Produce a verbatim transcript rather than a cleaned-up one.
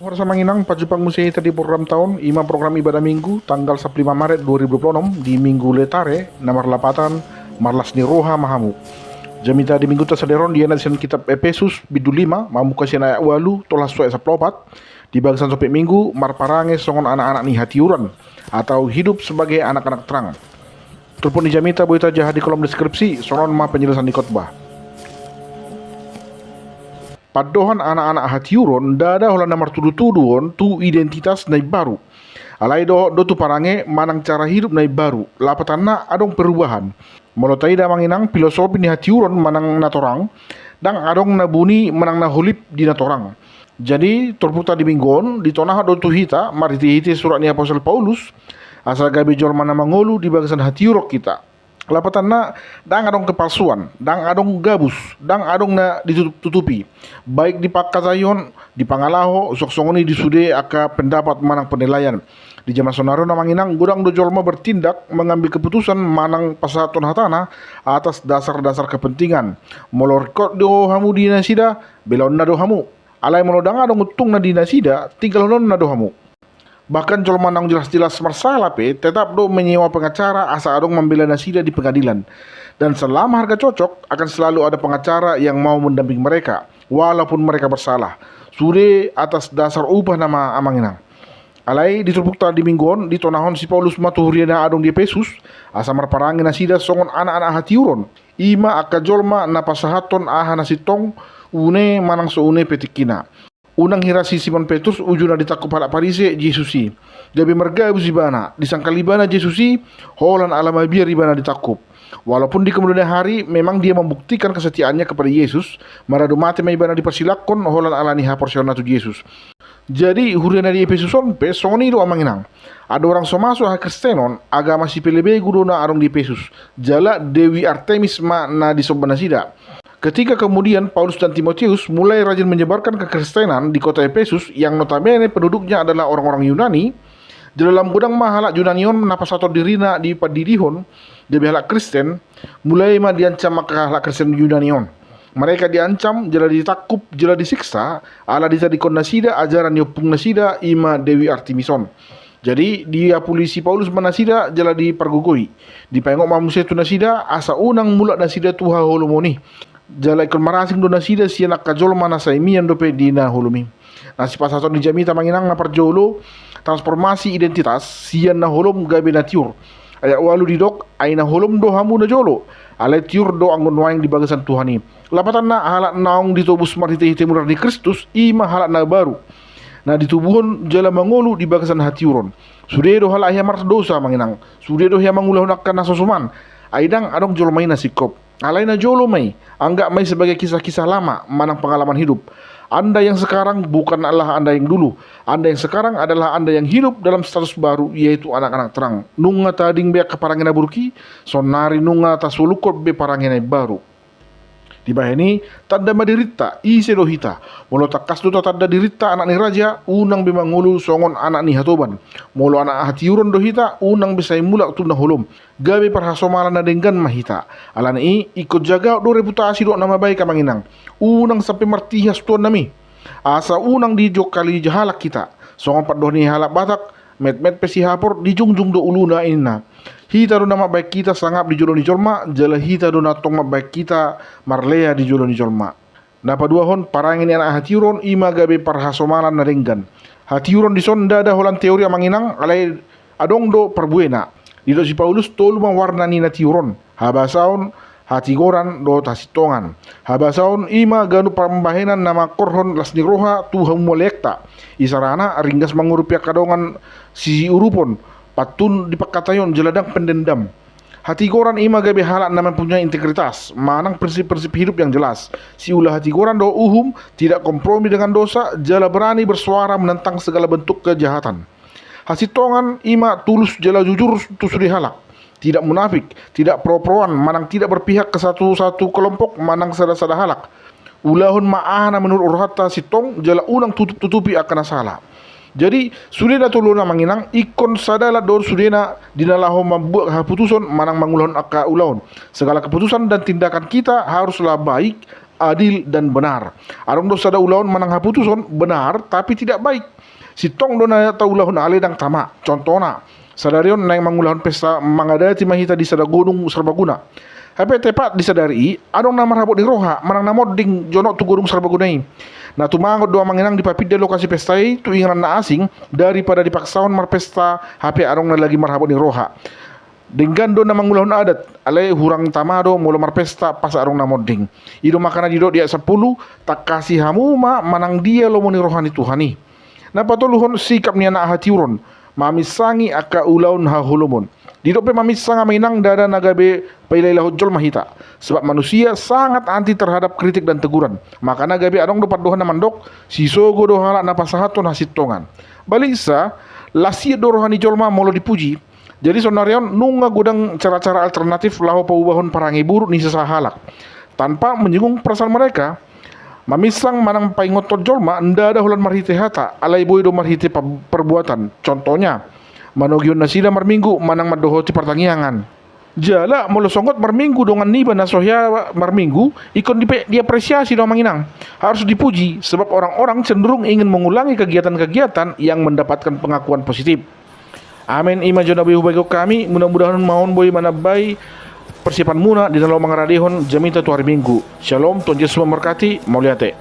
Horas amang inang, pajumpang muse hita di program taon, ima program ibadah Minggu, tanggal sampulu lima Maret dua ribu dua puluh enam, di Minggu Letare, na marlapatan, Marlas ni Roha ma hamu. Jamita di Mingguta sadarion dianak sian kitab Epesus, bindu lima, mamungka sian ayat ualu, tolhas tu ayat sampulu opat, di bagasan topik Minggu, marparange songon anak-anak ni hatiuron, atau hidup sebagai anak-anak terang. Turpuk ni jamita boi tajaha di kolom deskripsi, songon on ma penjelasan ni khotbah. Pandohan anak-anak hatiuron ndada holan na martudu-tudu on tu identitas na imbaru. Alai dohot do tu parange manang cara hidup na imbaru, lapatanna adong perubahan. Molo taida amang inang, filosofi ni hatiuron manang na torang, ndang adong na buni manang na holip di na torang. Jadi, turpukta di Minggu on, ditonahon do tu hita, marhite-hite surat ni Apostel Paulus, asa gabe jolma na mangolu di bagasan hatiuron hita. Lapatanna, ndang adong kepalsuan, ndang adong gabus, ndang adong na ditutup-tutupi. Baik di pangkataion, di pangalaho, suang songon i di sude angka pendapat manang penilaian. Di jaman saonari on amang inang, godang do jolma bertindak, mengambil keputusan manang pasahathon hatana atas dasar-dasar kepentingan. Molo ringkot do hamu di nasida, belaonna do hamu. Alai molo ndang adong untungna di nasida, tinggalhononna do hamu. Bahkan jolma naung jelas-jelas marsala pe tetap do menyewa pengacara asa adong mambela nasida di pengadilan. Dan selama harga cocok, akan selalu ada pengacara yang mau mendampingi mereka, walaupun mereka bersalah. Sude atas dasar upah nama amang inang. Alai di turpukta di Minggu on, ditonahon si Paulus ma tu huriana adong di Epesus, asa marparange nasida songon anak-anak hatiuron. Ima angka jolma na pasahathon aha na sintong, une manang so une pe tingkina. Unang hira si Simon Petrus uju na ditangkup halak Parise Jesus i. Gabe margabus ibana, disangkal ibana Jesus i, holan ala mabiar ibana ditangkup. Walaupun di kemudian hari memang dia membuktikan kesetiaannya kepada Yesus, maradu mate ma ibana diparsilanghon holan ala ni haporseaonna tu Jesus. Jadi, huria na di Epesus on pe songon i do amang inang. Andorang so masuk hakristenon, agama sipelebegu do na adong di Epesus. Jala Dewi Artemis ma na disomba nasida. Ketika kemudian Paulus dan Timotius mulai rajin menyebarkan kekristenan di kota Epesus yang notabene penduduknya adalah orang-orang Yunani, jala lam godang ma halak Yunani on na pasahathon dirina dipandidihon, gabe halak Kristen, mulai ma diancam angka halak Kristen Yunani on. Mereka diancam, jala ditangkup, jala disiksa, ala ditadingkon nasida ajaran ni ompung nasida ima Dewi Artemis on. Jadi, diapuli si Paulus ma nasida jala dipargogoi. Dipaingot ma muse tu nasida, asa unang mulak nasida tu haholomon i. Jala ingkon marasing do nasida sian angka jolma na sai mian dope di na holom i. Na sipasahaton ni jamita amang inang na parjolo, transformasi identitas sian na holom gabe na tiur. Ayat ualu didok, ai na holom do hamu najolo, alai tiur do anggo nuaeng di bagasan Tuhan i. Lapatanna halak naung ditobus marhite-hite murah ni Kristus, ima halak na baru. Na ditubuhon jala mangolu di bagasan hatiuron. Sude do halak hea mardosa amang inang. Sude do hea mangulahon angka na so suman. Ai ndang adong jolma i na singkop. Alai najolo ma i, anggap ma i sebagai kisah-kisah lama manang pengalaman hidup. Anda yang sekarang bukanlah Anda yang dulu. Anda yang sekarang adalah Anda yang hidup dalam status baru, yaitu anak-anak terang. Nunga tading be angka parange na buruk i, saonnari nunga tasolunghon be parange na imbaru. Dibahen i, tanda ma dirinta, ise do hita. Molo tangkas do tatanda dirinta anak ni raja, unang be mangolu songon anak ni hatoban. Molo anak hatiuron do hita, unang be sai mulak tu na holom. Gabe parhasomalan na denggan ma hita. Alani i, ingkon jagaon do reputasi dohot nama baik amang inang. Unang sampe martihas tuannami. Asa unang dijongkali halak hita. Songon pandohan ni halak Batak, metmet pe sihapor dijungjung do uluna ninna. Hita do na mambahen hita sangap di jolo ni jolma, jala hita do na tong mambahen hita marlea di jolo ni jolma. Na paduahon, parange ni anak hatiuron ima gabe parhasomalan na denggan. Hatiuron dison ndada holan teori amang inang, alai adong do parbuena. Didok si Paulus tolu ma warna ni na tiur on, habasaon, hatigoran dohot hasintongan. Habasaon ima ganup pambahenan na mangkorhon las ni roha tu hamu maleakta. Isarana ringgas mangurupi angka dongan siurupon, pantun di pangkataion jala ndang pendendam. Hatigoran ima gabe halak na mempunyai integritas, manang prinsip-prinsip hidup yang jelas. Siula hatigoran dohot uhum, tidak kompromi dengan dosa, jala berani bersuara menentang segala bentuk kejahatan. Hasintongan ima tulus jala jujur tu sude halak. Tidak munafik, tidak pro-proan, manang tidak berpihak ke satu-satu kelompok, manang sada-sada halak. Ulahon ma aha na menurut rohanta sintong, jala unang tutup-tutupi angka na sala. Jadi, sude na tolu on amang inang, ingkon sadalan dohot sudena di na laho mambuat haputuson manang mangulahon angka ulaon. Segala keputusan dan tindakan kita haruslah baik, adil dan benar. Adong do sada ulaon manang haputuson benar tapi tidak baik. Sintong do na taulahon ale ndang tama. Contohna, sadari on naeng mangulahon pesta mangadati ma hita di sada godung serbaguna. Hape tepat di sadari i, adong na marhabot ni roha manang na monding jonok tu godung serbaguna i. Na tumangot do amang inang dipapinda lokasi pesta i tu inganan na asing daripada dipaksahon marpesta hape adong na lagi marhabot ni roha. Denggan do na mangulahon adat, alai hurang tama do molo marpesta pas adong na monding. I do makana didok di ayat sampulu, tangkasi hamu ma manang dia lomo ni roha ni Tuhan i. Na patoluhon, sikap ni anak hatiuron, maminsangi angka ulaon haholomon. Didok pe maminsang amang inang ndada na gabe pailailahon jolma hita. Sebab manusia sangat anti terhadap kritik dan teguran. Makana gabe adong do pandohan na mandok, sisogo do halak na pasahathon hasintongan. Baliksa, las iet do roha ni jolma molo dipuji. Jadi saonari on nunga godang cara-cara alternatif laho paubahon parange buruk ni sasahalak tanpa menyinggung perasaan mereka. Maminsang manang paingothon jolma ndada holan marhite hata, alai boi do marhite pa-, perbuatan. Contohnya, manogihon nasida marminggu manang mandohoti partangiangan. Jala molo songot marminggu dongan niba na so hea marminggu, ingkon dipe-, diapresiasi do amang inang. Harus dipuji, sebab orang-orang cenderung ingin mengulangi kegiatan-kegiatan yang mendapatkan pengakuan positif. Amen, i ma jo na boi hubagion hami. Mudah-mudahan ma on boi manambai persiapanmuna di na laho mangaradehon jamita tu ari Minggu. Shalom, Tuhan Yesus memberkati, mauliate.